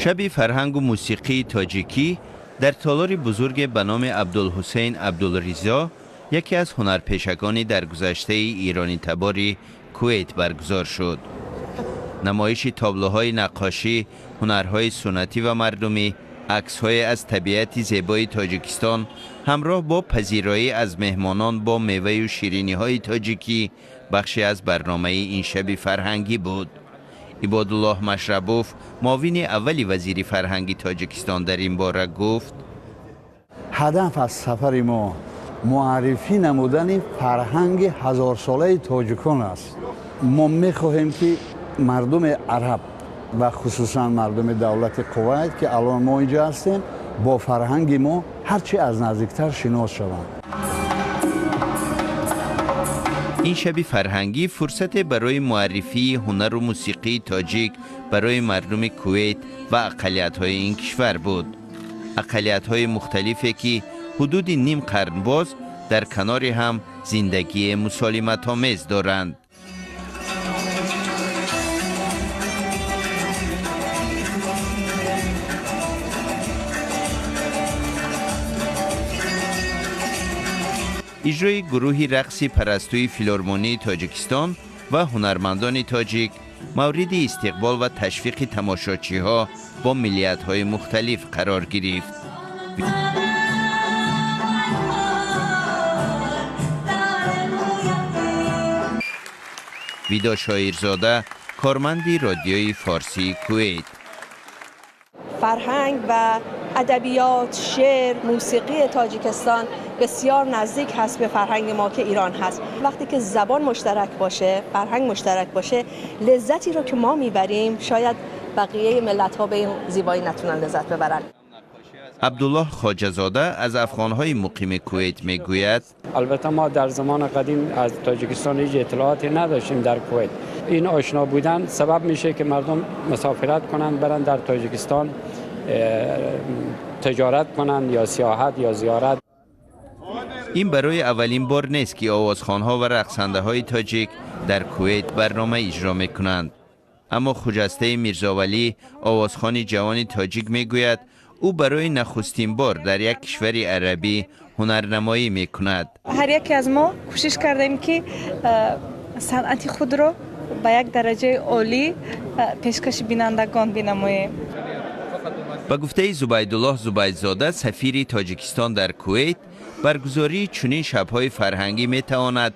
Шаби фарҳангу мусиқии тоҷикӣ дар толори бузурге ба номи Абдулҳусейн Абдулризо, яке аз ҳунарпешагони даргузаштаи иронитабори Кувейт, баргузор шуд. Намоиши таблоҳои наққошӣ, ҳунарҳои суннатӣ ва мардумӣ, аксҳое аз табиати зебои Тоҷикистон ҳамроҳ бо пазироӣ аз меҳмонон бо меваю шириниҳои тоҷикӣ бахше аз барномаи ин шаби фарҳангӣ буд. Ибодуллоҳ Машрабов, муовини аввали вазири фарҳанги Тоҷикистон, дар ин бора гуфт: Ҳадаф аз сафари мо муаррифӣ намудани фарҳанги ҳазорсолаи тоҷикон аст. Мо мехоҳем, ки мардуми араб ва хусусан мардуми давлати Кувайт, ки алон мо инҷо ҳастем, бо фарҳанги мо ҳарчи аз наздиктар шинос шаванд. Ин шаби фарҳангӣ фурсате барои муаррифии ҳунару мусиқии тоҷик барои мардуми Кувейт ва ақаллиятҳои ин кишвар буд. Ақаллиятҳои мухталифе, ки ҳудуди ним қарн боз дар канори ҳам зиндагии мусолиматомез доранд. Иҷрои гурӯҳи рақси Парастӯи филармонии Тоҷикистон ва ҳунармандони тоҷик мавриди истиқбол ва ташвиқи тамошочиҳо бо миллиятҳои мухталиф қарор гирифт. Видо Шоирзода, корманди Радиои Форсии Кувейт. Фарҳанг ва адабиёт, шеър, мусиқии Тоҷикистон бисёр наздик ҳаст ба фарҳанги мо, ки Эрон ҳаст. Вақте ки забон муштарак боше, фарҳанг муштарак боше, лаззате ро ки мо мебарем, шояд бақияи миллатҳо ба ин зебоӣ натунанд лаззат бибаранд. Абдуллоҳ Хоҷазода аз афғонҳои муқими Кувейт мегӯяд: Албатта, мо дар замони қадим аз Тоҷикистон ҳеҷ иттилооте надоштем дар Кувайт. Ин ошно будан сабаб мешавад, ки мардум мусофират кунанд, баранд дар Тоҷикистон тиҷорат кунанд ё сиёҳат ё зиёрат. Ин барои аввалин бор нест, ки овозхонҳо ва рақсандаҳои тоҷик дар Кувейт барнома иҷро мекунанд. Аммо Хуҷастаи Мирзовалӣ, овозхони ҷавони тоҷик, мегӯяд, ӯ барои нахустин бор дар як кишвари арабӣ ҳунарнамоӣ мекунад. Ҳар яке аз мо кӯшиш кардем, ки санъати худро ба як дараҷаи олӣ пешкаши бинандагон бинамоем. Ба гуфтаи Зубайдуллоҳ Зубайдзода, сафири Тоҷикистон дар Кувейт, баргузории чунин шабҳои фарҳангӣ метавонад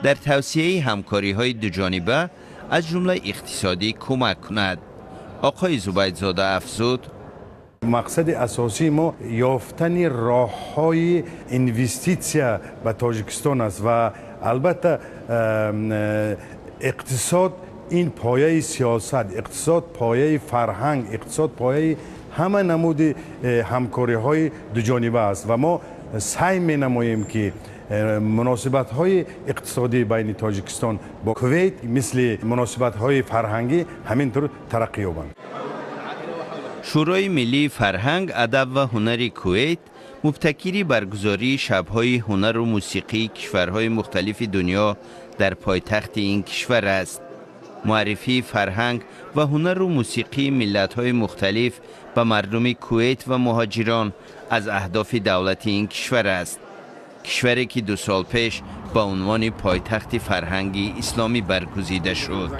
дар тавсияи ҳамкориҳои дуҷониба, аз ҷумла иқтисодӣ, кӯмак кунад. Оқои Зубайдзода афзуд: Мақсади асосии мо ёфтани роҳҳои инвеститсия ба Тоҷикистон аст ва албатта иқтисод ин пояи сиёсат, иқтисод пояи фарҳанг, иқтисод пояи ҳама намуди ҳамкориҳои дуҷониба аст ва мо саъй менамоем, ки муносибатҳои иқтисодии байни Тоҷикистон бо Кувейт мисли муносибатҳои фарҳангӣ ҳамин тур тараққӣ ёбанд. Шӯрои миллии фарҳанг, адаб ва ҳунари Кувейт мубтакири баргузории шабҳои ҳунару мусиқии кишварҳои мухталифи дунё дар пойтахти ин кишвар аст. Муаррифии фарҳанг ва ҳунару мусиқии миллатҳои мухталиф ба мардуми Кувейт ва муҳоҷирон аз аҳдофи давлати ин кишвар аст, кишваре ки 2 сол пеш ба унвони пойтахти фарҳанги исломӣ баргузида шуд.